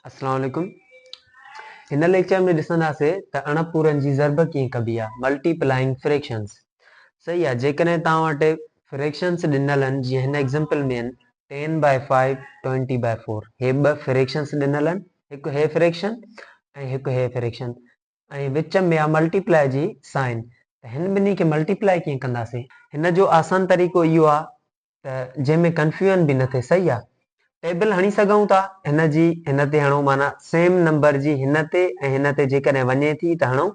اسلام عليڪم هن ليڪچر ۾ ڏسنداسي ته اڻ پورن جي ضرب ڪيئن ڪبي آهي ملٽيپلائنگ فريڪشنز صحيح آهي جيڪڏهن توهان وٽ فريڪشنز ڏنل آهن جيئن هن ايگزامپل ۾ آهن 10 by 5 20 by 4 هي ٻه فريڪشنز ڏنل آهن هڪ هي فريڪشن ۽ هڪ هي فريڪشن ۽ وچ ۾ آهي ملٽيپلائي جي سائن ته هن ٻنهي کي ملٽيپلائي ڪيئن ڪنداسي هن جو آسان طريقو اهو آهي ته جنهن ۾ ڪنفيوئن به نه ٿئي صحيح آ ٽيبل هڻي سگهون ٿا هن جي هن تي هڻو معنيٰ سيم نمبر جي هن تي ۽ هن تي جيڪڏهن وڃي ٿي ته هڻو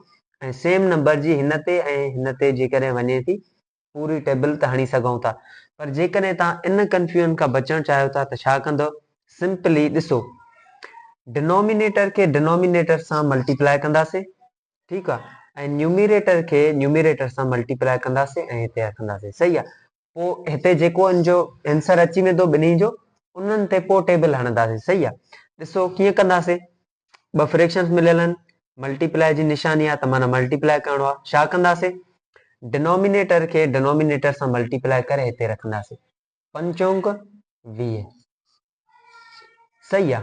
۽ سيم نمبر جي هن تي ۽ هن تي جيڪڏهن وڃي ٿي پوري ٽيبل ته هڻي سگهون ٿا پر جيڪڏهن توهان ان ڪنفيوئن کان بچڻ چاهيو ٿا ته ڇا ڪندو سمپلي ڏسو ڊنومينيٽر کي ڊنومينيٽر سان ملٽيپلائي ڪنداسين ٺيڪ آ ۽ نيوميريٽر کي نيوميريٽر سان ملٽيپلائي ڪنداسين ۽ هتي رکنداسين صحيح آ پوء هتي جيڪو ان جو آنسر اچي ويندو ٻنهي جو انهن تي پوء ٽيبل هڻنداسين صحيح آ ڏسو ڪيئن ڪنداسين ٻه فريڪشنز مليل آهن ملٽيپلائي جي نشاني آ ته معنيٰ ملٽيپلائي ڪرڻو آ ڇا ڪنداسين ڊنومينيٽر کي ڊنومينيٽر سان ملٽيپلائي ڪري هتي رکنداسين پنج چونڪ 20 صحيح آ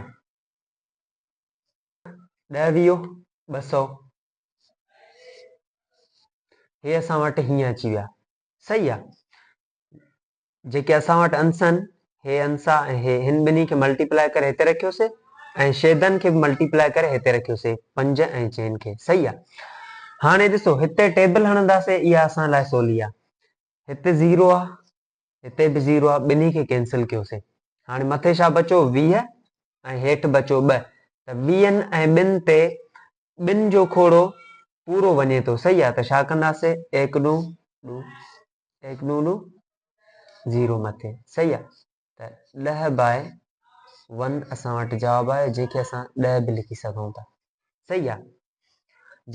ڏهه ويهو 200 هي اسان وٽ هيئن اچي ويا صحيح آ جيڪي اسان وٽ انس آهن هي انس آ ۽ هي هن ٻنهي کي ملٽيپلائي ڪري هتي رکيوسي ۽ شيدن کي به ملٽيپلائي ڪري هتي رکيوسي پنج ۽ چئن کي صحيح آ هاڻي ڏسو هتي ٽيبل هڻنداسي اها اسان لاء سولي آ هتي زيرو آ هتي به زيرو آ ٻنهي کي ڪينسل ڪيوسي هاڻي مٿي ڇا بچو 20 ۽ هيٺ بچو ٻه ته ويهن ۽ ٻن تي ٻن جو کوڙو پورو وڃي ٿو صحيح آ ته ڇا ڪنداسي ايڪ ڏون ڏون ايڪ ڏون ڏون زيرو مٿي صحيح آ ته ڏهه باء ون اسان وٽ جواب آيو جنهن کي اسان ڏهه به لکي سگهون ٿا صحيح آ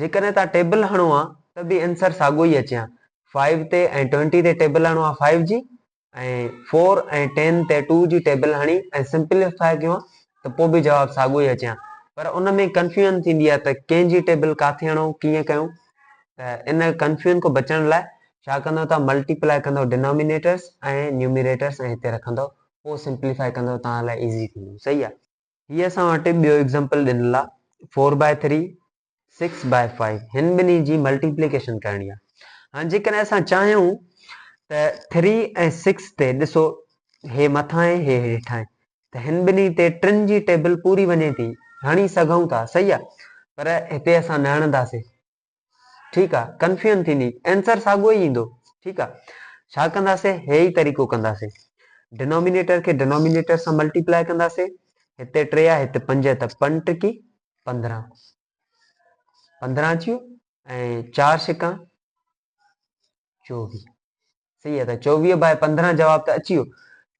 جيڪڏهن تان ٽيبل هڻو آ ته به آنسر ساڳو ئي اچي ها 5 تي ۽ 20 تي ٽيبل هڻو آ 5 جي ۽ فور ۽ ٽين تي ٽو جي ٽيبل هڻي ۽ سمپليفائي ڪيون ته پوء به جواب ساڳيو ئي اچي ها پر ان ۾ ڪنفيوزن ٿيندي آهي ته ڪنهن جي ٽيبل ڪاٿي هڻو ڪيئن ڪيون ته ان ڪنفيوزن کان بچڻ لاء ڇا ڪندو توهان ملٽيپلائي ڪندو ڊنامينيٽرس ۽ نيوميريٽرس ۽ هتي رکندو پوء سمپليفائي ڪندو توهان لاء ايزي ٿيندو صحيح آهي. هي اسان وٽ ٻيو ايگزامپل ڏنل آهي four by three six by five هن ٻنهي جي ملٽيپليڪيشن ڪرڻي آهي. هاڻي جيڪڏهن اسان چاهيون ته ٿري ۽ سڪس تي ڏسو هي مٿان آهي هي هيٺ آهي ته هن ٻنهي تي ٽن جي ٽيبل پوري وڃي ٿي هڻي سگهون ٿا صحيح آهي پر هتي اسان نه هڻنداسين ٺيڪ آهي ڪنفيوزن ٿيندي آنسر ساڳيو ئي ايندو ٺيڪ آهي ڇا ڪنداسين هي ئي طريقو ڪنداسين ڊنومينيٽر کي ڊنومينيٽر سان ملٽيپلائي ڪنداسين هتي ٽي آهي هتي پنج ته پنج ٽڪي 15 15 اچي ويو ۽ چار ڇڪا 24 صحيح آهي ته 24 باء 15 جواب ته اچي ويو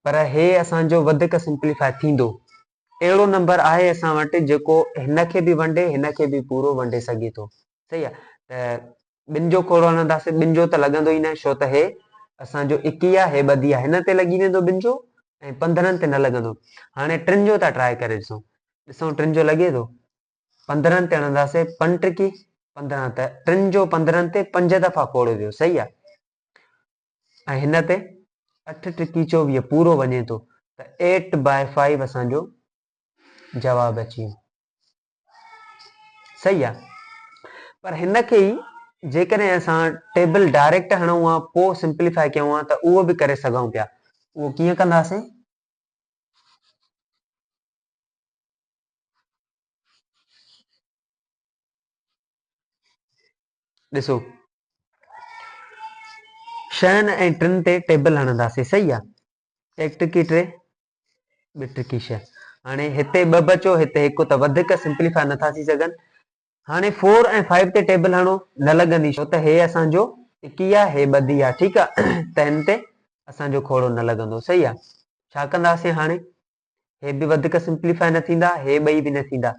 پر هي اسان جو وڌيڪ سمپليفائي ٿيندو اهڙو نمبر آهي اسان وٽ جيڪو هن کي به ونڊي هن کي به پورو ونڊي سگهي ٿو صحيح آهي ته ٻن جو کوڙو هڻنداسين ٻن جو ته لڳندو ئي نه ڇو ته هي اسان جو ايڪيهه آهي هي ٻڌي آهي هن تي لڳي ويندو ٻن جو ۽ 15 تي نه لڳندو هاڻي ٽن جو ٿا ٽرائي ڪري ڏسون ڏسون ٽن جو لڳي ٿو. 15 تي هڻنداسين پنج ٽڪي 15 ته ٽن جو 15 تي پنج دفعا کوڙ ويو صحيح آ ۽ هن تي اٺ ٽڪي 24 پورو وڃي ٿو ته ايٽ باء فائيو اسان جو جواب اچي ويو صحيح آ پر هن کي ئي جيڪڏهن اسان ٽيبل ڊائريڪٽ هڻون ها پوء سمپليفائي ڪيون ها ته اهو به ڪري سگهون پيا اهو ڪيئن ڪنداسين ڏسو ڇهن ۽ ٽن تي ٽيبل هڻنداسين صحيح آ هڪ ٽڪي ٽي ٻه ٽڪي ڇهه هاڻي هتي ٻه بچو هتي هڪ ته وڌيڪ سمپليفائي نٿا ٿي سگهن هاڻي فور ۽ فائيو تي ٽيبل هڻو نه لڳندي ڇو ته هي اسان جو ايڪيهه آ هي ٻڌي آ ٺيڪ آ ته هن تي اسان جو کوڙو نه لڳندو صحيح آ ڇا ڪنداسين هاڻي هي به وڌيڪ سمپليفائي نه ٿيندا، هي ٻئي به نه ٿيندا.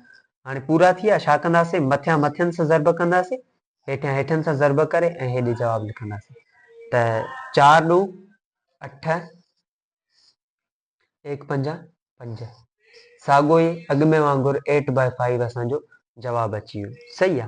هاڻي پورا ٿي ويا، ڇا ڪنداسين؟ مٿيان مٿين سان ضرب ڪنداسين، هيٺيان هيٺين سان ضرب ڪري ۽ هيڏي جواب لکنداسين. ته چار ڏو اٺ، ايڪ پنجا پنج. ساڳو ئي اڳ ۾ وانگر ايٽ باء فائيو اسان جو جواب اچي ويو. صحيح آ.